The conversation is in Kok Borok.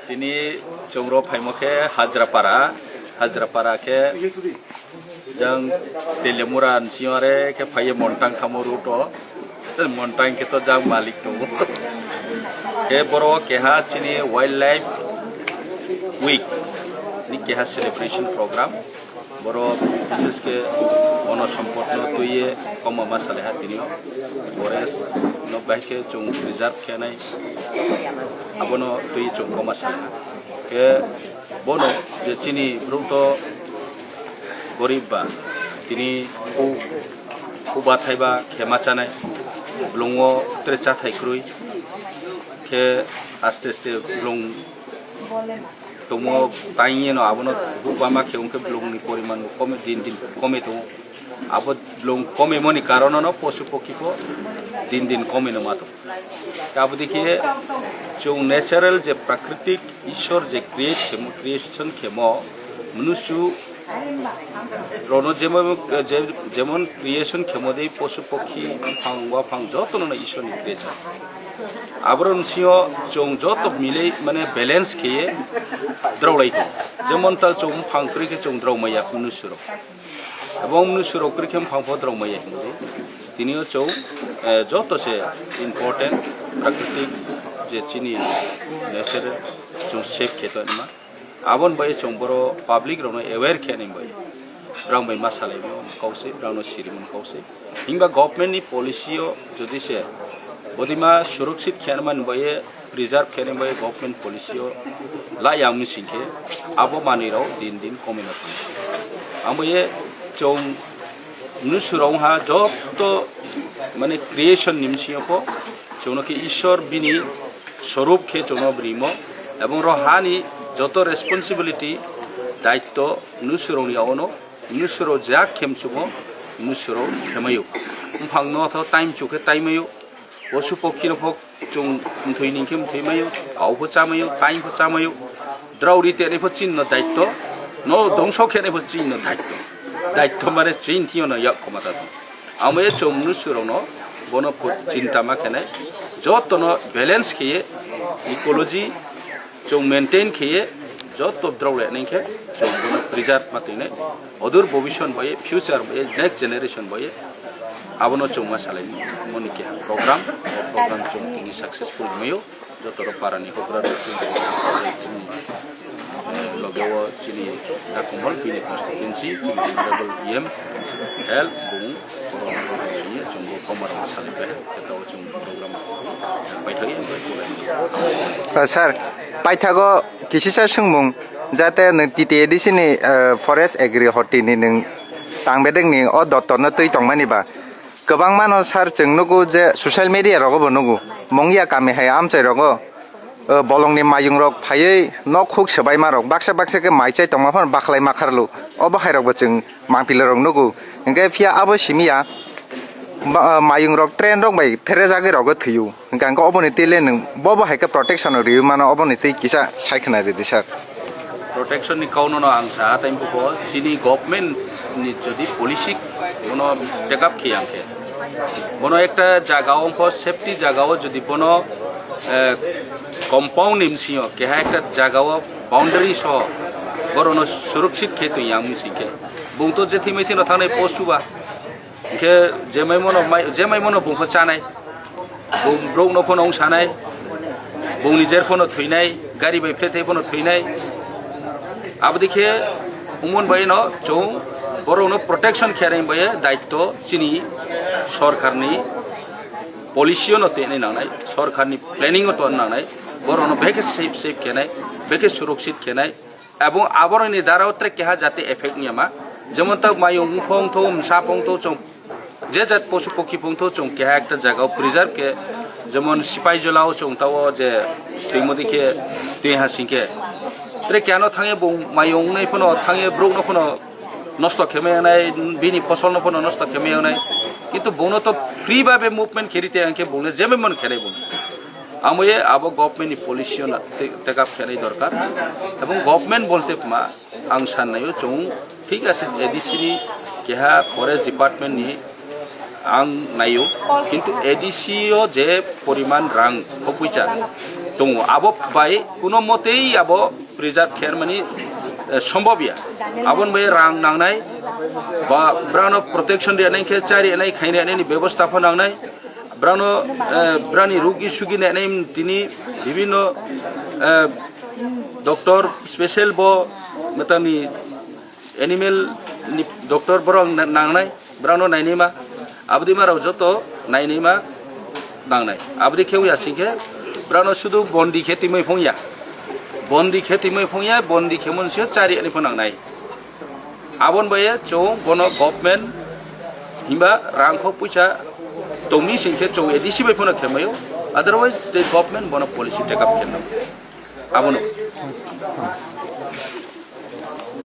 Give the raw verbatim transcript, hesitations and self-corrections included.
Tini chwng rw phaimo khe Hajrapara, Hajrapara khe jang Telemura ni siyong are khe phaiye Montang thamo route o. Montang khe to jang malik tongo. Khe boro keha chini Wildlife Week ni keha celebration program. Boro bishesh khe bono sompotno twiye koma ma salaiha tinio. Forest no bahai khe chwng preserve khenai, abono twi chwng koma salaiha. Khe bono je chini bwrwng to gorib ba, tini khu, khu bathai ba khema chanai, bwlwngo tere chathai kwrwi khe aste aste bwlwng tongmo taiyeno abono buk bama khe wngkhe bwlwngni poriman bo kome din din kome tongo. Abo bwlwng komimoni karonono posu pokhi bo din din komino ma tongo. Abo dikhe chwng natural je prakritik Ishwar je create khemo, creation khemo, mnusu rono jemon, je-, jemon creation khemo de posu pokhi buphang waphang jotono no Ishwarni creation. Aboroni sio chwng joto milei mane balance kheye draw lai tongo. Jemon ta chwng buphang kwrwi khe chwng draw maya mnusu rok. Ebong mnusu rok kwrwi khe buphang pho draw maya hinwi. Tinio chwng, eh, joto se important prakritik je chini nature chwng save khe tongma. Aboni bai chwng boro public rokno aware khe nai bai. Brang bai ma salai mo kau se, brang no siri mo kau se. Himba government ni policy o jodi se bodima surakshit khe nai bai preserve khe nai bai government policy o la yang mi sing khe abo manwi rok din din komino thang. Amo ye chwng mnusu rok ha joto mane creation ni bisi o pho chwngno khe Ishwar bini sorup khe chwngno brimo ebong ro hani joto responsibility daitto mnusu rok ni yaono mnusu rok jak khem chumo mnusu rok khemayo buphang no tho time chukhe time mayo posu pokhi no phok chwng mthwi ning khe mthwi mayo kau pho chamayo time pho chamayo draw ri tenai pho chin no daitto no dongso khenai pho chin no daitto daitto mare chin thio no yak khoma ta. Amo ye chwng mnusu rokno bono pho chinta ma khenai, jotono balance kheye ecology chwng maintain kheye joto drok le nai khe chwng bono preserve ma twi nai. Odur bobiswan bai future bai next generation bai abono chwng ma salai moni keha program, o program chwng tini successful mayo. Joto rok para ni hokra rok chini, chini, eh, loge o chini Dakumol bini constituency chini honorable E M help bung chini chungo komar sali pe kata o chung program paithai. Ah, sir, paithago kisisa sungmung jate nwng T T A D C ni, eh, forest agri hoti ni nwng tangbedek ni o dottor no twi tongmani ba. Kwbangma no sir chwng nugo je social media rogo bo nugo. Mungya kami hai amchai rogo, o, bolongni mayung rok phaiwi nok huk swbaima rok baksa baksa khe mai chai tongma phano bakhlai ma kharlu. Obo hai rok bo chwng mangpili rok nugo. Hinkhe phiya abo simi ya, ma-, o, mayung rok train rok bai pherejagwi rogo thwiyo. Hinkhe ang khe oboni twi le nwng bo bo hai khe protection rw rwi mano, oboni twi kisa sai khna ridi sir. Protection ni kauno no ang saha tai buko chini government ni jodi policy bono take up khiya khe bono ekta jaga o pho safety jaga o jodi bono, eh, compound ni bisingo keha ekta jaga o boundary so borono surakshit khe twi yang misi khe bung to je thimai thino thangnai post chuba. Hinkhe jemai mono mai, jemai mono bungpho chanai, bung brok no phono wng sanai, bung nijer phono thwinai, gari bai phrethai phono thwinai. Abodi khe umon bai no chwng borok no protection khereng bai daitto chini sorkar ni policy no tenai nangnai, sorkar ni planning o ton nangnai, borok no beke safe safe khenai, beke surakshit khenai. Ebong aboroni dara o tre keha jate effect niya ma. Jemon ta mayung phong tho, msa phong tho, chwng je jat posu pokhi phong tho, chwng keha ekta jaga o preserve khe, jemon sipai jola o chwng ta o je twi modi khe twi ha sing khe. Tre keha no thangye bung mayung nai phano thangye brok no phano nosto khe mai nai, bini phosol no phano nosto khe mai nai. Kintu bung no to free babe movement kheri te ang khe bung no jemon khe nai bung. Amo ye abo government ni policy o na te-, take up khenai dorkar. Ebong government bolte ma ang san nayo chwng thik ase A D C ni keha forest department ni ang nayo, kintu A D C o je poriman rang hokwi cha tongo. Abo bai kuno motei abo preserve khermani, eh, sombobya. Abon bai rang nangnai, ba brano protection rinai khe chari anai khainai anai ni bebosta pho nangnai. Brano, eh, brani rugi sugi nai tini bibinno, eh, doctor special bo matani animal ni doctor borok na-, nangnai, brano nainima, abdi ma rok joto nainima nangnai. Abdi khe uya singkhe brano sudu bondi khe timoi phongya. Bondi khe timoi phongya, bondi khe monsi chari ani phonang nai. Abon baye chong bono government himba rang kho puisa tongmi singkhe chong A D C bai phono khemayo. Otherwise state government bono policy take up khenno. Abono.